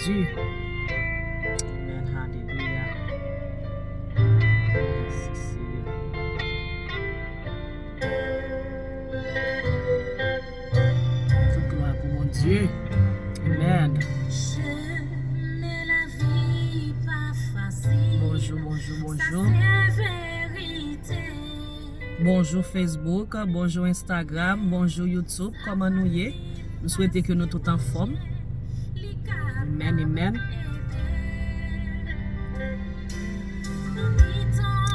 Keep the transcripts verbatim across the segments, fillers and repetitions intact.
Jezi. Amen, alelouya. Mèsi, Seyè. Tout glwa pou Bondye. Amen. Bonjou, bonjou, bonjou. Bonjou Facebook, bonjou Instagram, bonjou YouTube, kòman nou ye? M swete ke nou tout anfòm. Amen, amen.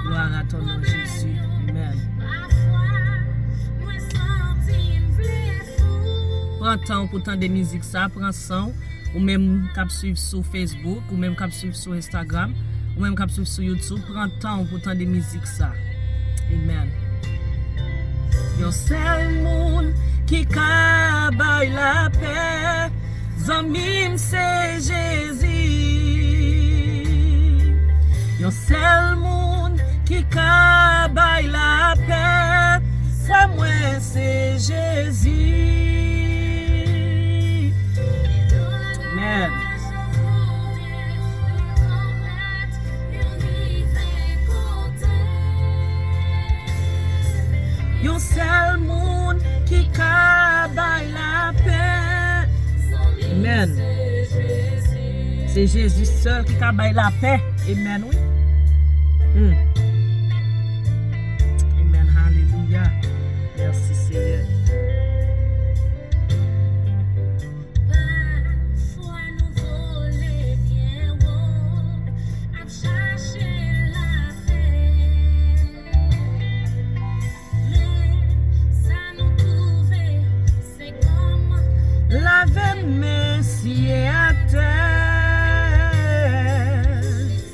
Gloire à ton nom, Jésus. Amen. Pran tan pou tande mizik sa, pran san w. Ou menm k ap swiv sou Facebook, ou menm k ap swiv sou Instagram, ou menm k ap swiv sou YouTube, pran tan w pou tande mizik sa. Amen. Yon sèl moun ki ka bay lapè, zanmi m, se Jezi. Yon sèl moun ki ka bay lapè, frè mwen, se Jezi. Amen. Yon sèl moun ki ka bay lapè. Amen. Se Jezi sèl ki ka bay lapè. Amen, wi. Hmm. Amen. Alelouya. Mèsi, Seyè. Pafwa nou vole byen wo, ap chache lapè. Men sa nou twouve, se kòm lave men siye atè.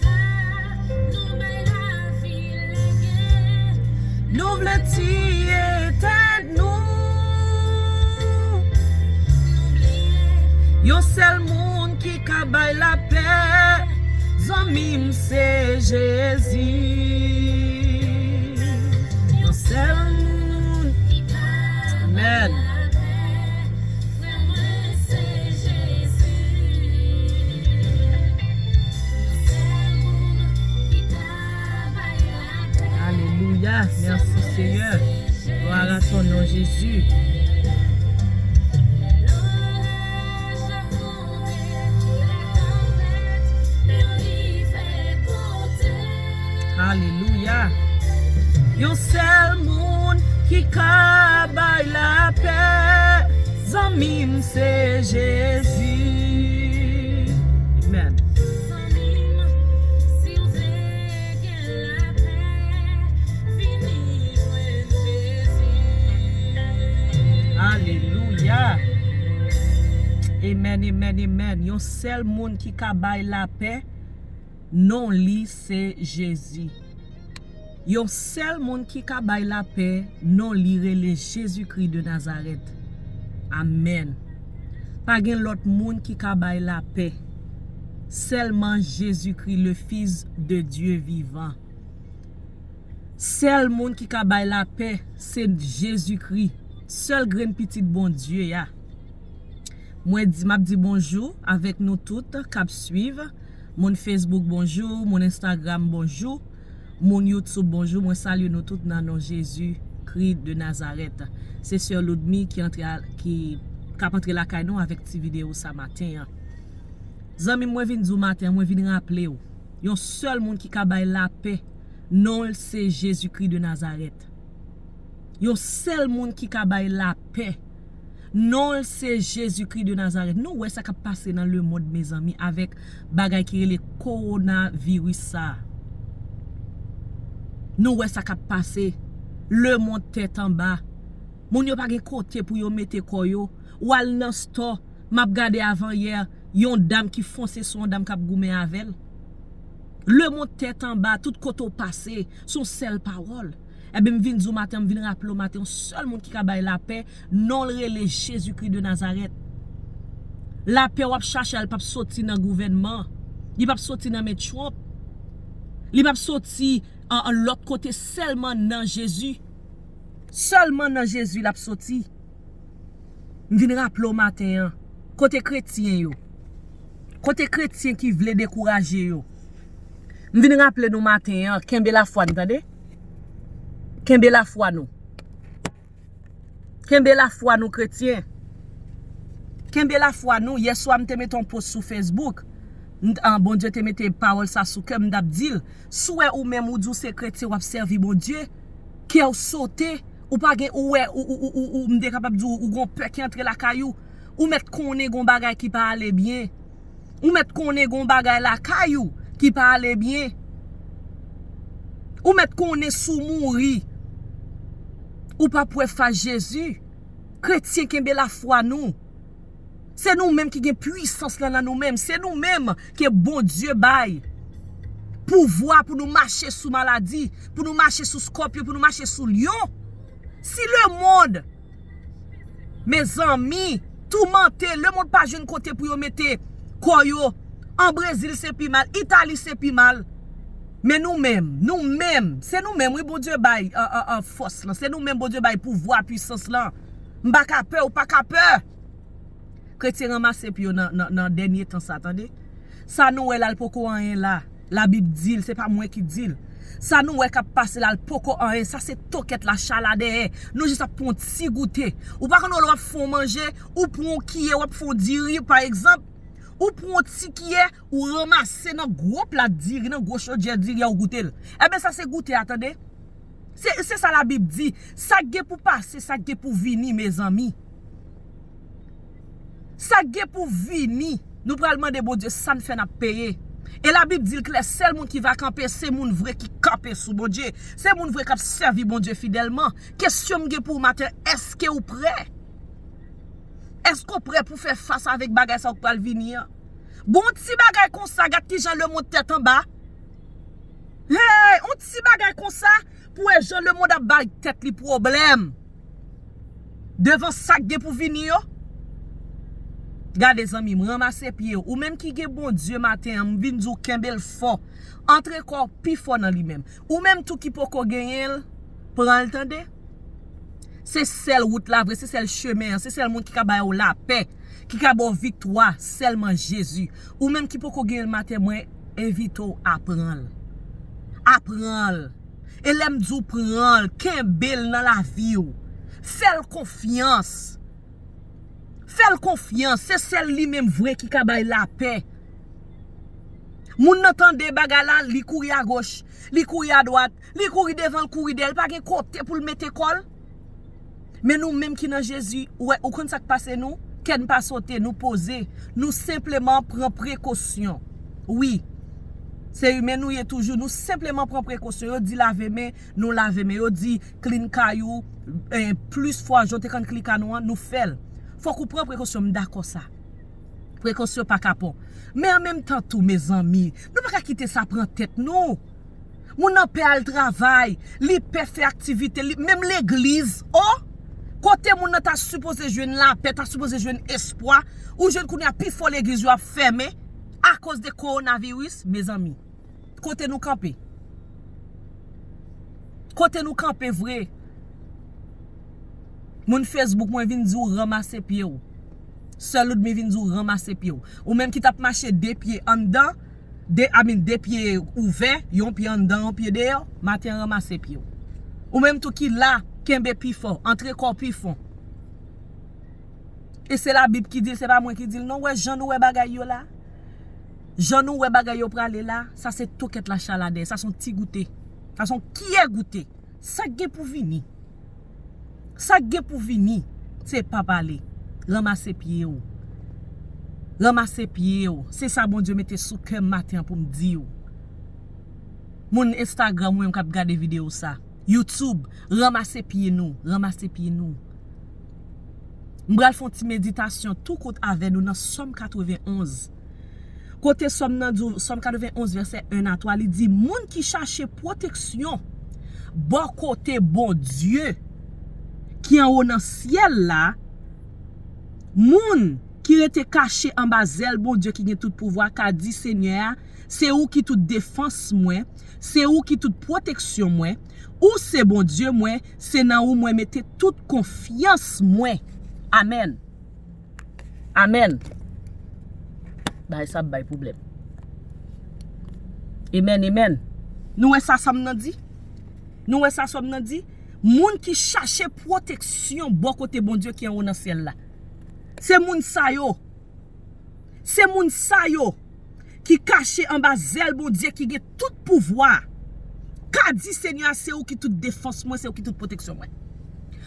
Sa nou bay lavi lage. Nou vle tiye tèt nou. Yon sèl moun ki ka bay lapè, zanmi m, se Jezi. Yon sèl moun. Amen. Alelouya. Mèsi, Seyè. Gloire à ton nom, Jésus. Alelouya. Yon sèl moun ki ka bay lapè, zanmi m, se Jezi. Amen. Zanmi m, si w vle gen lapè, vini jwenn Jezi. Alelouya. Amen, amen, amen. Yon sèl moun ki ka bay lapè, non li se Jezi. Yon sèl moun ki ka bay lapè, non li rele Jezikri de Nazarèt. Amèn. Pa gen lòt moun ki ka bay lapè. Sèlman Jezikri, le Fils de Dieu vivant. Sèl moun ki ka bay lapè, se Jezikri. Sèl grenn pitit Bondye a. Mwen di, m ap di bonjou avèk nou tout k ap swiv. Moun Facebook, bonjou. Moun Instagram, bonjou. Moun YouTube, bonjou. Mwen salye nou tout nan non Jezi Kri de Nazarèt. Se sè Loudmi ki antre a, ki, k ap antre lakay nou avèk ti videyo sa maten an. Zanmi m, mwen vin di w maten an, mwen vin raple w. Yon sèl moun ki ka bay lapè, non l se Jezikri de Nazarèt. Yon sèl moun ki ka bay lapè, non l se Jezikri de Nazarèt. Nou wè sa k ap pase nan lemonn, mezanmi, avèk bagay ki rele kowonaviris sa a. Nou wè sa k ap pase. Lemonn tèt anba. Moun yo pa gen kote pou yo mete kò yo. W al nan stò, m ap gade avanyè, yon dam ki fonse sou yon dam k ap goumen avè l. Lemonn tèt anba, tout kote w pase, se yon sèl pawòl. Ebyen, m vin di w maten, m vin raple w maten, yon sèl moun ki ka bay lapè, non l rele Jezikri de Nazarèt. Lapè w ap chache a, l p ap soti nan gouvènman. Li p ap soti nan men Trump. Li p ap soti an, an lòt kote, sèlman nan Jezi. Sèlman nan Jezi l ap soti. M vin raple w maten an, kote kretyen yo? Kote kretyen ki vle dekouraje yo? M vin raple nou maten an, kenbe lafwa n, tande? Kenbe lafwa nou. Kenbe lafwa nou, kretyen. Kenbe lafwa nou. Yèswa, m te mete yon post sou Facebook. M, ah, Bondye te mete pawòl sa sou kè m, m t ap di l. Si w wè ou menm, ou di w se kretyen, w ap sèvi Bondye, kè w sote, ou pa gen, ou wè, ou, ou, ou, ou, ou, m te kapab di w, ou gon pè ki antre lakay ou, ou mèt konnen gon bagay ki pa ale byen. Ou mèt konnen gon bagay lakay ou ki pa ale byen. Ou mèt konnen si w mouri, ou p ap wè fas Jezi. Kretyen, kenbe lafwa nou. Se nou menm ki gen pwisans lan nan nou menm. Se nou menm ke Bondye bay pouvwa pou nou mache sou maladi, pou nou mache sou skòpyon, pou nou mache sou lyon. Si lemonn, mezanmi, toumante, lemonn pa jwenn kote pou yo mete kò yo. An Brezil se pi mal, Itali se pi mal. Men nou menm, nou menm, se nou menm, wi, Bondye bay, an, an, an, fòs lan. Se nou menm Bondye bay pouvwa, pwisans lan. M pa ka pè, ou pa ka pè. Kretyen, ranmase pye w nan, nan, nan dènye tan sa, tande. Sa nou wè la, l poko anyen la. Labib di l, se pa mwen ki di l. Sa nou wè k ap pase la, l poko anyen. Sa se tokèt la chala dèyè. Nou jis ap pran yon ti goute. Ou pa konn lè w ap fè yon manje, ou pran yon kiyè, w ap fè yon diri, pa egzanp. Ou pran yon ti kiyè, ou ranmase nan gwo plat diri, nan gwo chodyè diri a, ou goute l. Enben, sa se goute a, tande. Se, se sa Labib di. Sa k gen pou pase, sa k gen pou vini, mezanmi. Sa k gen pou vini, nou pral mande Bondye sa n fè n ap peye. E Labib di l klè, sèl moun ki va kanpe, se moun vre ki kanpe sou Bondye. Se moun vre k ap sèvi Bondye fidèlman. Kesyon m gen pou ou maten, èske ou prè? Èske w prè pou fè fas avèk bagay sa k pral vini an? Bon, yon ti bagay konsa, gad kijan lemonn tèt anba. Hey, yon ti bagay konsa, pou wè jan lemonn ap bay tèt li pwoblèm. Devan sa k gen pou vini yo. Gade, zanmi m, ranmase pye w. Ou menm ki gen Bondye maten an, m vin di w kenbe l fò. Antre kò w pi fò nan li menm. Ou menm tou ki poko genyen l, pran l, tande. Se sèl wout la vre, se sèl chemen an, se sèl moun ki ka ba w lapè, ki ka ba w viktwa, sèlman Jezi. Ou menm ki poko genyen l maten, mwen envite w a pran l. A pran l. E lè m di w pran l, kenbe l nan lavi w. Fè l konfyans. Fè l konfyans, se sèl li menm vre ki ka bay lapè. Moun nan tande bagay la, li kouri agoch, li kouri adwat, li kouri devan, l kouri dèyè, l pa gen kote pou l mete kò l. Men nou menm ki nan Jezi, ou wè, ou konn sa k pase nou? Kè n pa sote, nou poze, nou senpleman pran prekosyon. Wi, se imen nou ye toujou, nou senpleman pran prekosyon. Yo di lave men, nou lave men. Yo di klin kay ou, eh, plis fwa, jan w te konn klin kay nou an, nou fè l. Fòk ou pran prekosyon, m dakò sa. Prekosyon pa ka pon. Men an menm tan tou, mezanmi, nou pa ka kite sa pran tèt nou. Moun nan pè al travay, li pè fè aktivite li, menm legliz, o! Kote moun nan ta sipoze jwenn lapè, ta sipoze jwenn espwa, ou jwenn kounye a pifò legliz yo ap fèmen akoz de kowonaviris, mezanmi. Kote nou kanpe? Kote nou kanpe vre? Moun Facebook, mwen vin di w ranmase pye w. Sè Ludmi vin di w ranmase pye w. Ou menm ki t ap mache de pye anndan, de, I mean, de pye ouvè, yon pye anndan, yon pye deyò, maten an ranmase pye w. Ou menm tou ki la, kenbe pi fò, antre kò w pi fon. E se Labib ki di l, se pa mwen ki di l non. Ou wè jan nou wè bagay yo la? Jan nou wè bagay yo prale la, sa se tokèt la chaladè, sa se yon ti goute. Sa se yon kiyè goute. Sa k gen pou vini? Sa k gen pou vini? Se pa pale. Ranmase pye w. Ranmase pye w. Se sa Bondye mete sou kè m maten an pou m di w. Moun Instagram ou menm k ap gade videyo sa, YouTube, ranmase pye nou, ranmase pye nou. M pral fè yon ti meditasyon tou kout avè nou nan Sòm katrevenn onz. Kote Sòm nan di w, Sòm katrevenn onz, vèsè en a twa, li di, moun ki chache pwoteksyon bò kote Bondye ki anwo nan syèl la, moun ki rete kache anba zèl Bondye ki gen tout pouvwa ka di Senyè a, se ou ki tout defans mwen, se ou ki tout pwoteksyon mwen, ou se Bondye mwen, se nan ou mwen mete tout konfyans mwen. Amèn. Amèn. Bagay sa ap bay pwoblèm. Amen, amen. Nou wè sa Sòm nan di? Nou wè sa Sòm nan di? Moun ki chache pwoteksyon bò kote Bondye ki anwo nan syèl la. Se moun sa yo. Se moun sa yo ki kache anba zèl Bondye ki gen tout pouvwa. Ka di Senyè a, se ou ki tout defans mwen, se ou ki tout pwoteksyon mwen.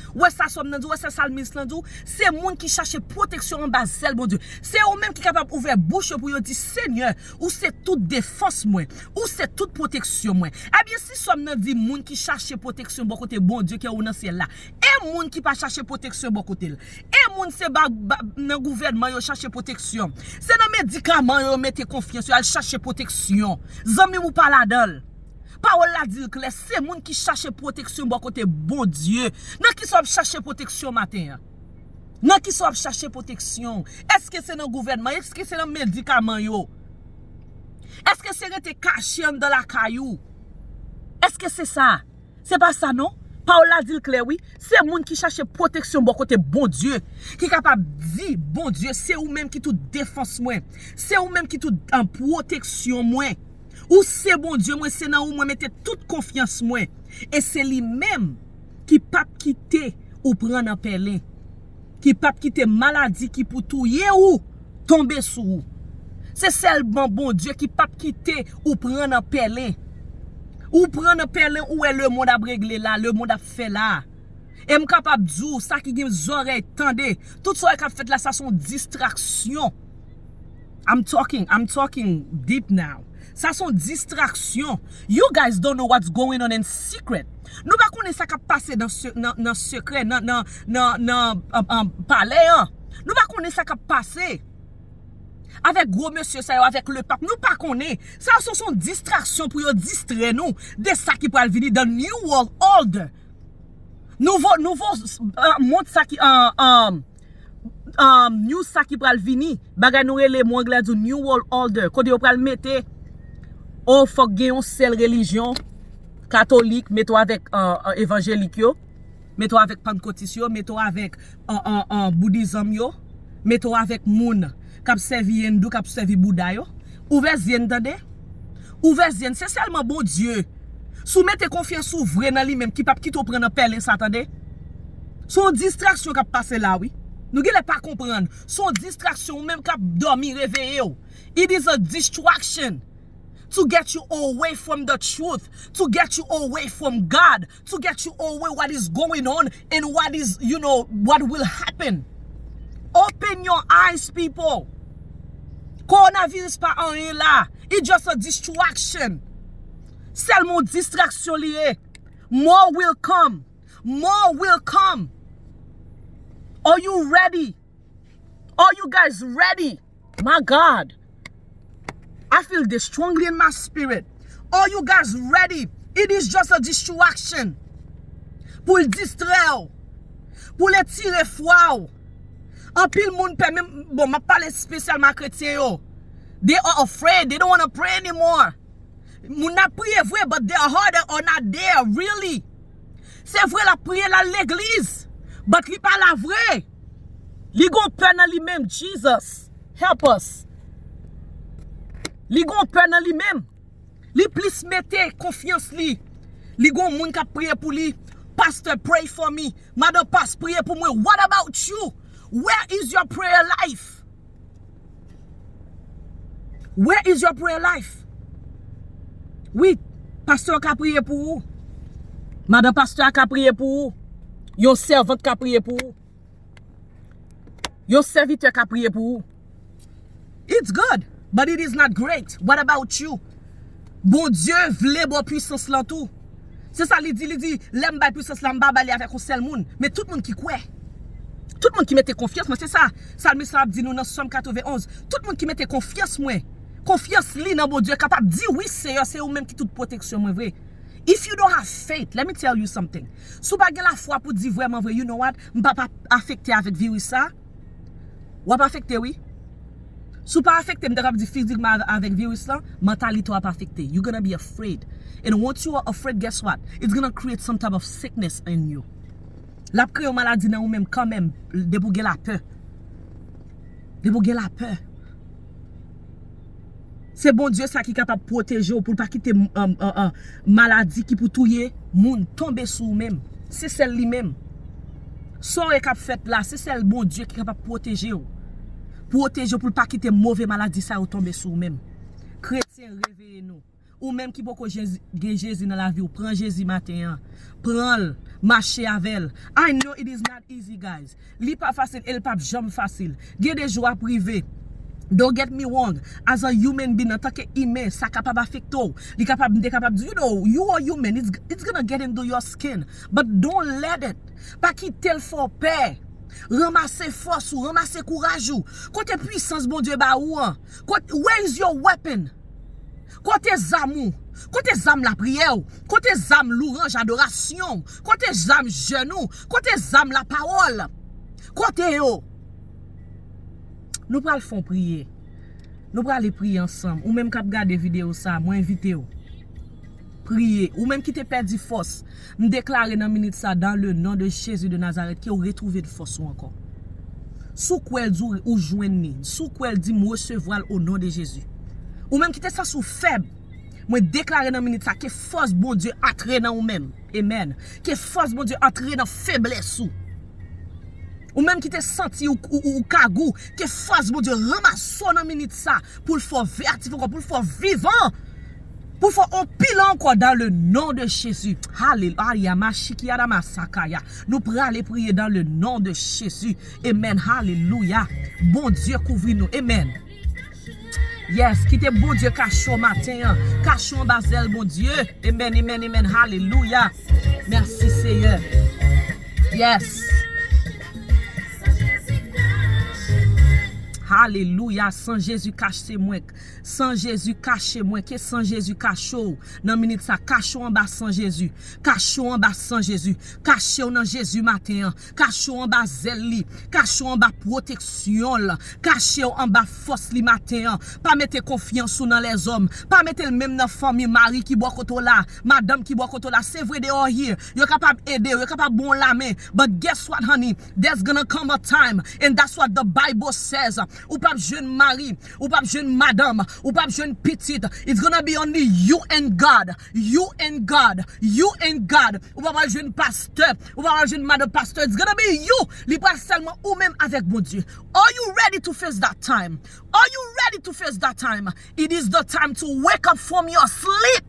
Wè sa Sòm nan di, wè sa salmis lan di, se moun ki chache pwoteksyon anba zèl Bondye. Se ou menm ki kapab ouvè bouch yo pou yo di, Senyè, ou se tout defans mwen, ou se tout pwoteksyon mwen. Ebyen, si Sòm nan di moun ki chache pwoteksyon bò kote Bondye ki anwo nan syèl la, e moun ki pa chache pwoteksyon bò kote l? E moun se ba, ba, nan gouvènman yo chache pwoteksyon. Se nan medikaman yo, yo mete konfyans yo, al chache pwoteksyon. Zanmi m, ou pa ladan l. Pawòl la di l klè, se moun ki chache pwoteksyon bò kote Bondye. Nan ki sa w ap chache pwoteksyon maten an? Nan ki sa w ap chache pwoteksyon? Èske se nan gouvènman? Èske se nan medikaman yo? Èske se rete kache anndan lakay ou? Èske se sa? Se pa sa non. Pawòl la di l klè wi. Se moun ki chache pwoteksyon bò kote Bondye ki kapab di, Bondye, se ou menm ki tout defans mwen. Se ou menm ki tout, an, pwoteksyon mwen. Ou se Bondye mwen, se nan ou mwen mete tout konfyans mwen. E se li menm ki p ap kite ou pran nan pèlen, ki p ap kite maladi ki pou touye ou tonbe sou ou. Se sèlman Bondye ki p ap kite ou pran nan pèlen. Ou pran nan pèlen, ou wè lemonn ap regle la, lemonn ap fè la. E m kapab di w, sa ki gen zòrèy tande, tout sa w wè k ap fèt la, sa se yon distraksyon. I'm talking, I'm talking deep now. Sa se yon distraksyon. You guys don't know what's going on in secret. Nou pa konnen sa k ap pase nan se-, nan, nan sekrè, nan, nan, nan, nan, an, an, palè an. Nou pa konnen sa k ap pase avèk gwo mesye sa yo, avèk lepap. Nou pa konnen. Sa yo se, se yon distraksyon pou yo distrè nou de sa ki pral vini, the New World Order. Nouvo, nouvo, uh, mond sa ki, uh, um, um, news sa ki pral vini. Bagay nou rele, mwen anglè di New World Order. Kote yo pral mete, oh, fòk gen yon sèl relijyon, katolik, mete w avèk, uh, uh, evanjelik yo, mete w avèk pantkotis yo, mete w avèk, uh, uh, uh, boudizanm yo, mete w avèk moun k ap sèvi endou, k ap sèvi bouda yo. Ouvè zye n tande. Ouvè zye n, se sèlman Bondye. Si w mete konfyans ou vre nan li menm, ki p ap kite w pran nan pèlen sa, tande. Se yon distraksyon k ap pase la, wi. Nou genlè pa konprann. Se yon distraksyon, ou menm k ap dòmi, reveye w. It is a distraction to get you away from the truth, to get you away from God, to get you away what is going on and what is, you know, what will happen. Open your eyes, people. Coronavirus pa anyen la. It's just a distraction. Sèlman yon distraksyon li ye. More will come. More will come. Are you ready? Are you guys ready? My God. I feel this strongly in my spirit. Are you guys ready? It is just a distraction. Pou l distrè w. Pou l etire fwa w. Anpil moun pè menm, bon, m ap pale espesyalman a kretyen yo. They are afraid. They don't wanna pray anymore. Moun nan ap priye vre, but their heart are not there, really. Se vre, l ap priye, l al legliz, but li pa la vre. Li gon pè nan li menm, Jesus, help us. Li gon pè nan li menm. Li plis mete konfyans li. Li gon moun k ap priye pou li. Pastor, pray for me. Madan pas, priye pou mwen. What about you? Where is your prayer life? Where is your prayer life? Wi, pastè ka priye pou ou. Madan pastè a ka priye pou ou. Yon sèvant ka priye pou ou. Yon sèvitè ka priye pou ou. It's good, but it is not great. What about you? Bondye vle ba w pwisans lan tou. Se sa li di, li di, lè m bay pwisans la, m pa bay li avèk yon sèl moun, men tout moun ki kwè. Tout moun ki mete konfyans mwen, se sa salmis la ap di nou nan Sòm katrevenn onz. Tout moun ki mete konfyans mwen, konfyans li nan Bondye, kapab di, wi, Seyè, se ou menm ki tout pwoteksyon mwen vre. If you don't have faith, let me tell you something. Si w pa gen lafwa pou di vrèman vre, you know what? M p ap afekte avèk viris sa. W ap afekte, wi. Si w pa afekte, m ta kab di fizikman avèk viris lan, mantalite w ap afekte. You're gonna be afraid. And once you are afraid, guess what? It's gonna create some type of sickness in you. L ap kreye yon maladi nan ou menm kanmenm, depi w gen lapè. Depi w gen lapè. Se Bondye sa ki kapab pwoteje w pou l pa kite m- an- an- an- maladi ki pou touye moun tonbe sou ou menm. Se sèl li menm. Sa w wè k ap fèt la, se sèl Bondye ki kapab pwoteje w. Pwoteje w pou l pa kite move maladi sa yo tonbe sou ou menm. Kretyen, reveye nou. Ou menm ki poko Jezi- gen Jezi nan lavi w, pran Jezi maten an. Pran l, mache avè l. I know it is not easy, guys. Li pa fasil e l p ap janm fasil. Gen de jou ap rive. Don't get me wrong. As a human being, antanke imen, sa kapab afekte w. Li kapab, m te kapab di, you know, you are human. It's, it's gonna get into your skin. But don't let it. Pa kite l fè w pè. Ranmase fòs ou, ranmase kouraj ou. Kote pwisans Bondye ba ou an? Kote, where is your weapon? Kote zam ou? Kote zam lapriyè w? Kote zam louranj adorasyon w? Kote zam jèn ou? Kote zam lapawòl? Kote yo? Nou pral fè yon priyè. Nou prale priye ansanm. Ou menm k ap gade videyo sa, mwen envite w. Priye. Ou menm ki te pèdi fòs, m deklare nan minit sa, dans le nom de Jésus de Nazareth, ke w retwouve fòs ou ankò. Si w kwè l di w ou jwenn li, si w kwè l di m resevwa l o non de Jezi. Ou menm ki te santi w fèb, mwen deklare nan minit sa ke fòs Bondye antre nan ou menm. Amen. Ke fòs Bondye antre nan feblès ou. Ou menm ki te santi ou, ou, ou, ou kagou, ke fòs Bondye ranmase w nan minit sa pou l fè w veyatif ankò, pou l fè w vivan, pou l fè w anpil ankò dans le nom de Jésus. Hallelujah. Machiki adamasakaya. Nou prale priye dans le nom de Jésus. Amen. Hallelujah. Bondye kouvri nou. Amen. Yes, kite Bondye kache w maten an. Kache w anba zèl Bondye. Amen, amen, amen. Hallelujah. Mèsi Seyè. Yes. Hallelujah. San Jezi kache mwen. San Jezi kache mwen. Ke san Jezi kache w. Nan minit sa, kache w anba san Jezi. Kache w anba san Jezi. Kache w nan Jezi maten an. Kache w anba zèl li. Kache w anba pwoteksyon l. Kache w anba fòs li maten an. Pa mete konfyans ou nan lèzòm. Pa mete l menm nan fanmi, mari ki bò kote w la, madanm ki bò kote w la. Se vre, they are here. Yo kapab ede w, yo kapab ba w lamen. But guess what, honey? There's gonna come a time, and that's what the Bible says. Ou p ap jwenn mari, ou p ap jwenn madanm, ou p ap jwenn pitit. It's gonna be only you and God. You and God. You and God. Ou pa pral jwenn pastè, ou pa pral jwenn madanm pastè. It's gonna be you. Li pral sèlman ou menm avèk Bondye. Are you ready to face that time? Are you ready to face that time? It is the time to wake up from your sleep.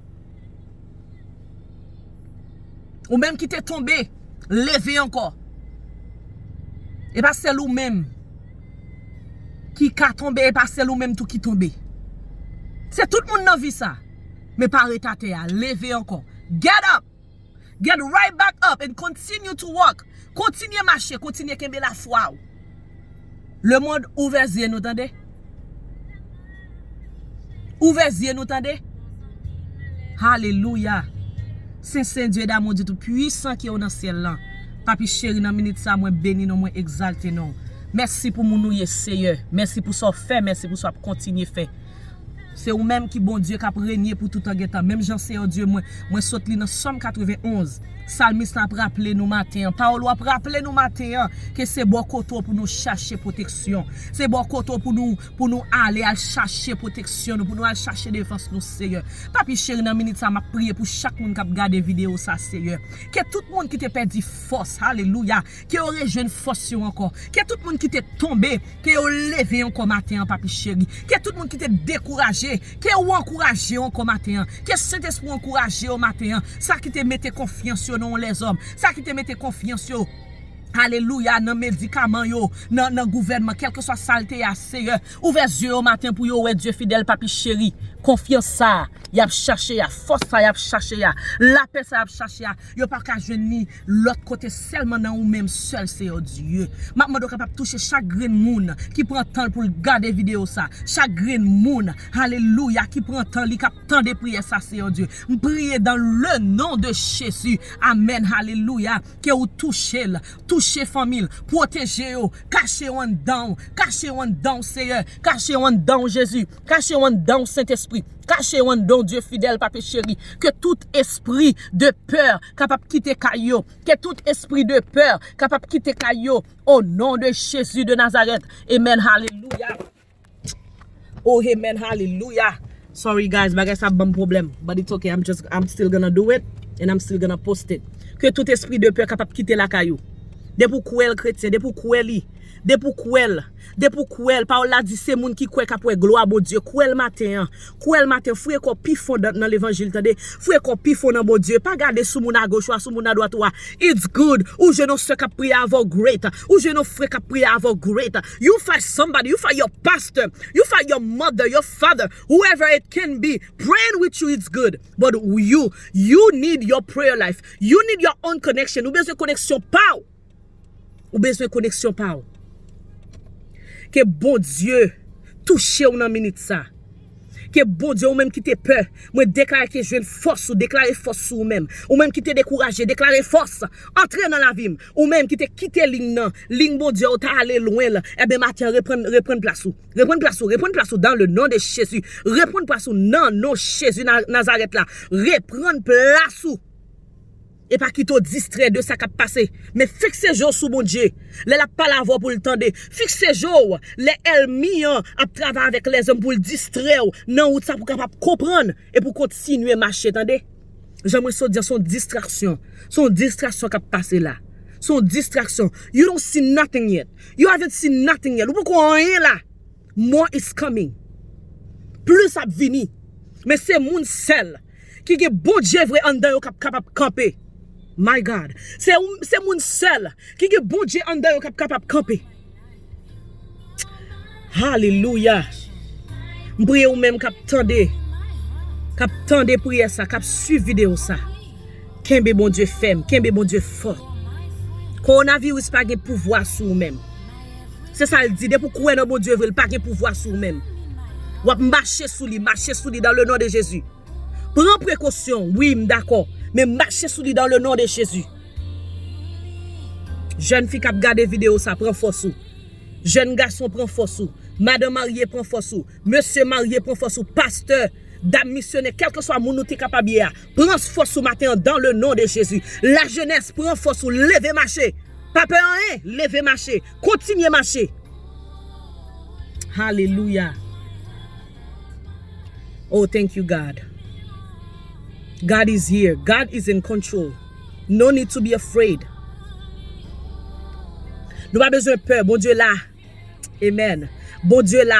Ou menm ki te tonbe, leve ankò. E pa sèl ou menm ki ka tonbe, e pa sèl ou menm tou ki tonbe. Se tout moun nan vi sa. Men pa ret atè a, leve ankò. Get up! Get right back up and continue to walk. Kontinye mache, kontinye kenbe lafwa w. Lemonn, ouvè zye nou, tande. Ouvè zye nou, tande. Hallelujah. Sen, Sen, Dye damou, Dye tou pwisan ki ou nan syèl lan. Papi cheri, nan minit sa, mwen beni non, mwen egzalte non. Mèsi pou moun ou ye, Seyè. Mèsi pou sa w fè, mèsi pou sa w ap kontinye fè. Se ou menm ki Bondye k ap renye pou toutan gen tan. Menm jan Seyè Dye mwen, mwen sot li nan Sòm katrevenn onz. Salmis la ap raple nou maten an. Pawòl ou ap raple nou maten an ke se bò kote w pou nou chache pwoteksyon. Se bò kote w pou nou, pou nou ale al chache pwoteksyon nou, pou nou al chache defans nou, Seyè. Papi cheri, nan minit sa, m ap priye pou chak moun k ap gade videyo sa, Seyè. Ke tout moun ki te pèdi fòs, alelouya, ke yo rejwenn fòs yo ankò. Ke tout moun ki te tonbe, ke yo leve ankò maten an, papi cheri. Ke tout moun ki te dekouraje, ke ou ankouraje yo ankò maten an. Ke Sentespri ankouraje yo maten an. Sa ki te mete konfyans yo nan yon lèzòm. Sa ki te mete konfyans yo, alelouya, nan medikaman yo, nan, nan gouvènman, kèlkeswa sa l te ye a, Seyè. Ouvè zye yo maten pou yo wè Dye fidèl, papi cheri. Konfyans sa a y ap chache a, fòs sa a y ap chache a, lapè sa a y ap chache a, yo pa ka jwenn li lòt kote, sèlman nan ou menm sèl, Seyè Dye. M ap mande w kapab touche chak grenn moun ki pran tan l pou l gade videyo sa. Chak grenn moun, alelouya, ki pran tan li, k ap tande priyè sa, Seyè Dye. M priye dans le nom de Jésus. Amèn, alelouya. Ke ou touche l, touche fanmi l, pwoteje yo, kache yo anndan w, kache yo anndan w, Seyè, kache yo anndan w, Jezi, kache yo anndan w, Sentespri. Kache yo anndan w, Dye fidèl, papi cheri. Ke tout espri de pè kapab kite kay yo. Ke tout espri de pè kapab kite kay yo. O non de Jezi de Nazarèt. Amen. Halelouya. Oh, amen. Halelouya. Sorry guys, bagay sa ap ban m pwoblèm. But it's okay, I'm just, I'm still gonna do it and I'm still gonna post it. Ke tout espri de pè kapab kite lakay ou. Depi w kwè l kretyen, depi w kwè li, depi w kwè l, depi w kwè l, pawòl la di se moun ki kwè k ap wè glwa Bondye. Kwè l maten an, kwè l maten, fouye kò w pi fon nan, nan levanjil, tande. Fouye kò w pi fon nan Bondye. Pa gade sou moun a goch ou a, sou moun a dwat ou a. It's good. Ou jwenn yon sè k ap priye avè w, great. Ou jwenn yon frè k ap priye avè w, great. You find somebody, you find your pastor, you find your mother, your father, whoever it can be, praying with you, it's good. But you, you need your prayer life. You need your own connection. Ou bezwen koneksyon pa w. Ou bezwen koneksyon pa w. Ke Bondye touche w nan minit sa. Ke Bondye, ou menm ki te pè, mwen deklare ke jwenn fòs ou, deklare fòs sou ou menm. Ou menm ki te dekouraje, deklare fòs. Antre nan lavi m. Ou menm ki te kite liy nan, liy Bondye ou ta ale lwen l. Ebyen, maten an, reprann, reprann plas ou. Reprann plas ou, reprann plas ou dans le nom de Jésus. Reprann plas ou nan non Jezi Na-, Nazarèt la. Reprann plas ou. E pa kite w distrè de sa k ap pase. Men fikse je w sou Bondye. Lè l ap pale avè w pou l tande. Fikse je w lè ènmi an ap travay avèk lèzòm pou l distrè w nan wout sa pou w kapab konprann e pou w kontinye mache, tande. Jan mwen sot di an, se yon distraksyon. Se yon distraksyon k ap pase la. Se yon distraksyon. You don't see nothing yet. You haven't seen nothing yet. Ou poko wè anyen la. More is coming. Plis ap vini. Men se moun sèl ki gen Bondye vre anndan yo k ap kapab kanpe. My God. Se, se moun sèl ki gen Bondye anndan yo k ap kapab kanpe. Alelouya. M priye ou menm k ap tande, k ap tande priyè sa, k ap swiv videyo sa. Kenbe Bondye fèm, kenbe Bondye fò. Kowonaviris pa gen pouvwa sou ou menm. Se sa l di, depi w kwè nan Bondye vre, l pa gen pouvwa sou ou menm. W ap mache sou li, mache sou li dans le nom de Jésus. Pran prekosyon, wi, m dakò. Men mache sou li dans le nom de Jésus. Jèn fi k ap gade videyo sa, pran fòs ou. Jèn gason, pran fòs ou. Madanm marye, pran fòs ou. Mesye marye, pran fòs ou. Pastè, dam misyonè, kèlkeswa moun ou te kapab ye a, pran fòs ou maten an dans le nom de Jésus. Lajenès, pran fòs ou, leve mache. Pa pè anyen, leve mache. Kontinye mache. Alelouya. Oh, thank you, God. God is here. God is in control. No need to be afraid. Nou pa bezwen pè. Bondye la. Amen. Bondye la.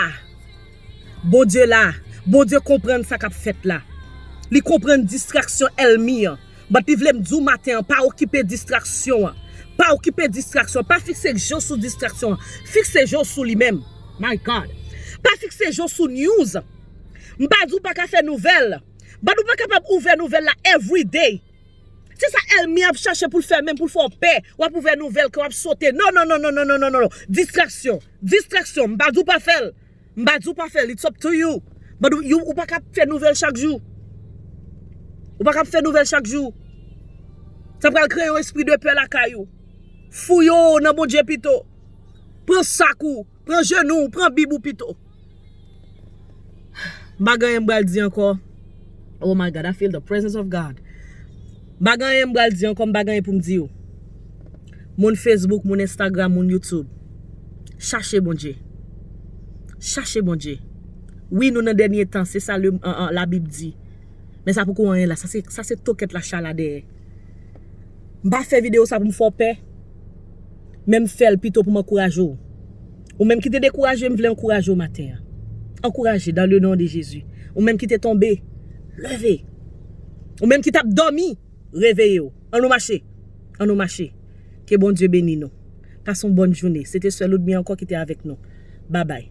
Bondye la. Bondye konprann sa k ap fèt la. Li konprann distraksyon ènmi an. But li vle m di w maten an, pa okipe distraksyon an. Pa okipe distraksyon an. Pa fikse je w sou distraksyon an. Fikse je w sou li menm. My God. Pa fikse je w sou news. M pa di w pa ka fè nouvèl. But ou pa kapab ouvè nouvèl la every day. Se sa ènmi ap chache pou l fè menm, pou l fè w pè. W ap ouvè nouvèl ke w ap sote. Non, non, non. Distraksyon. Distraksyon. M pa di w pa fè l. M pa di w pa fè l. It's up to you. But you, ou pa ka ap fè nouvèl chak jou. Ou pa ka ap fè nouvèl chak jou. Sa pral kreye yon espri de pè lakay ou. Fouye w nan Bondye pito. Pran sak ou, pran jenou w, pran Bib ou pito. M pa gen anyen m pral di ankò. Oh my God, I feel the presence of God. M pa gen anyen m pral di ankò, m pa gen anyen pou m di w. Moun Facebook, moun Instagram, moun YouTube. Chache Bondye. Chache Bondye. Wi, nou nan dènye tan, se sa le, an, an, Labib di. Men sa poko anyen la, sa se, sa se tokèt la chala dèyè. M pa fè videyo sa pou m fè w pè, men m fè l pito pou m ankouraje w. Ou menm ki te dekouraje, m vle ankouraje w maten an. Ankouraje dans le nom de Jésus. Ou menm ki te tonbe, leve. Ou menm ki t ap dòmi, reveye w. Ann nou mache. Ann nou mache. Ke Bondye beni nou. Pase yon bòn jounen. Se te sè Ludmie ankò ki te avèk nou. Babay.